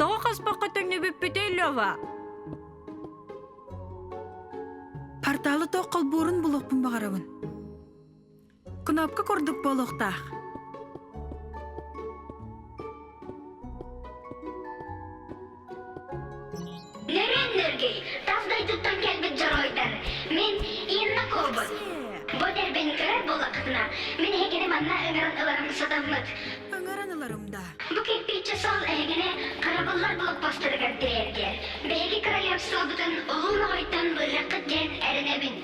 Тоҕо хаспакка төннүбүппүтэй, Лёва? Порталы тоқ холбуурун булуохпун баҕарабын. Кнопка курдук буолуохтаах. Нөрүөн нөргүй, тас дойдуттан кэлбит дьоруойдар. Мин Инна Кобут. Бу дэрбин көрөр буоллаххытына, мин эһигини манна ыҥыран ыларым сатаммыт. Ыҥыран ыларым да. Бу кирпииччэ суол эһигини харабыллар блокпостарыгар тириэрдиэ. Биһиги королевствобытын улуу моҕойтон быыһыаххыт диэн эрэнэбин.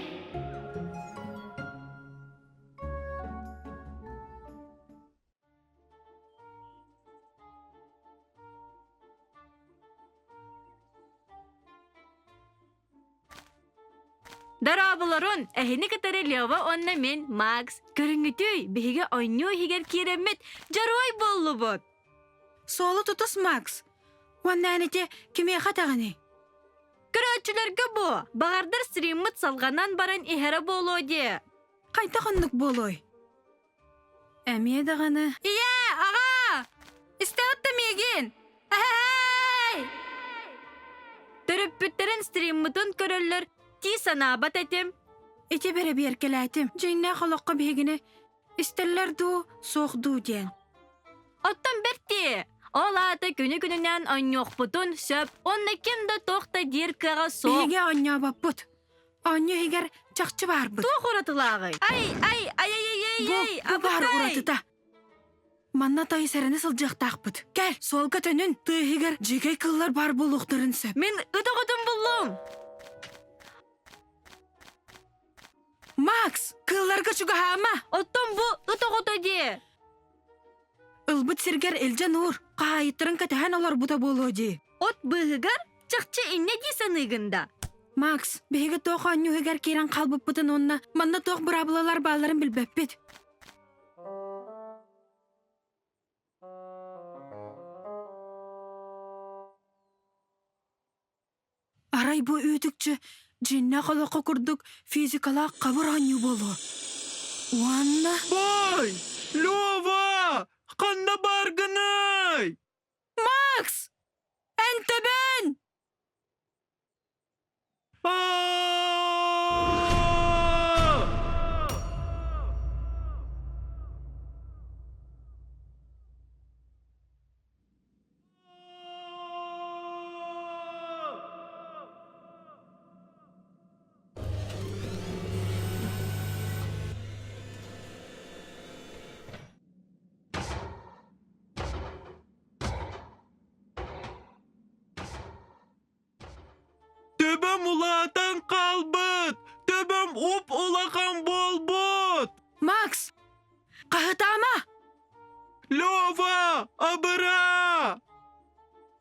Дорооболорун, эһини кытары Лева уонна мин, Макс. Көрүҥҥүтүй, биһиги оонньуу иһигэр киирэммит, дьоруой буоллубут. Суолу тутус, Макс. Уонна эн ити кимиэхэ этэҕиний? Көрөөччүлэргэ бу, баҕардар стриммыт салҕанан баран иһэрэ буолуо диэ. Хайдах оннук буолуой? Эмиэ даҕаны Ийээ, аҕаа! Истэҕит да миигин? Эһэй! Төрөппүттэрин стриммытын көрөллөр дии санаабат этим. Ити бэрэбиэркэлээтим. Дьиҥнээх олоххо биһигини истэллэр дуу, суох дуу диэн. Оттон бэрт дии. Ол аата күнү-күнүнээн оонньуохпутун сөп уонна ким да туох да диир кыаҕа суох. Биһиги оонньообоппут. Оонньуу иһигэр чахчы баарбыт. Туох уратылааҕый? Ай, ай, ай, ай, ай, ай, Бу, ай, бу баар абытай! уратыта. Манна той сэрэнэ сылдьыахтаахпыт. Кэл, суолга төнүн, тыа иһигэр дьиикэй кыллар баар буолуохтарын сөп. Мин ыт оҕотун буллум. Макс, кыылларга чугаһаама! Оттон бу ыт оҕото дии. Ылбыт сиргэр илдьэн уур, хаһаайыттарын кэтэһэн олорбута буолуо дии. От быыһыгар чахчы инньэ дии саныыгын да? Макс, биһиги туох оонньууһугар киирэн хаалбыппытын уонна манна туох быраабылалар баалларын билбэппит. Арай бу үүтүкчү дьиҥнээх олоххо курдук физикалаах хабыр оонньуу буолуо. Уонна... Бай! Лёва! Ханна бааргыный? Макс! Эн төбөн! Төбөм улаатан хаалбыт! Төбөм уп-улахан буолбут! Макс! Хаһытаама! Лёва, абыраа!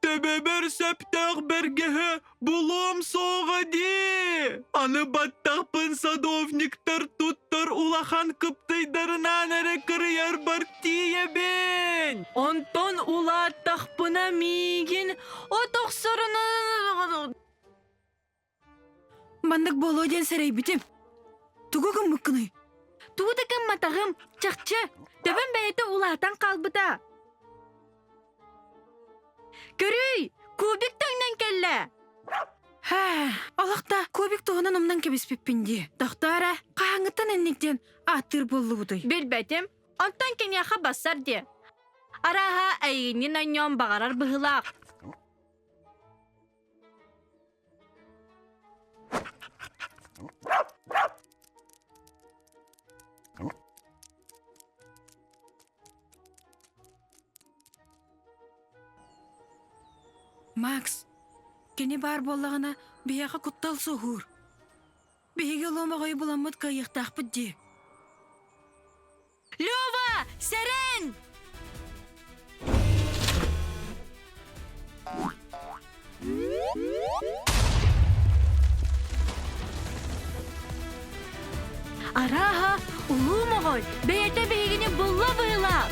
Төбөбөр сөптөөх бэргэһэ булуом суоҕа дии! Аны баттахпын садовниктар туттар улахан кыптыйдарынаан эрэ кырыйарбар тиийэбин! Онтон улааттахпына миигин от охсорунан Маннык буолуо диэн сэрэйбитим. Тугу гыммыккыный? Тугу да гымматаҕым, чахчы, төбөм бэйэтэ улаатан хаалбыта. Көрүүй, кубик таҥнан кэллэ. Һээ, олох да кубик туһунан умнан кэбиспиппин дии. Тохтоо эрэ, хаһааҥҥыттан инник диэн ааттыыр буоллубутуй? Билбэтим, онтон киниэхэ бассар диэ. Арааһа, эйигиннин онньоон баҕарар быһыылаах. Макс, кини баар буоллаҕына, биһиэхэ куттал суоһуур. Биһиги олуомаҕайы буламмыт кыайыахтаахпыт дии. Лёва, сэрэн! Арааһа, улуу моҕой бэйэтэ биһигини булла быһыылаах.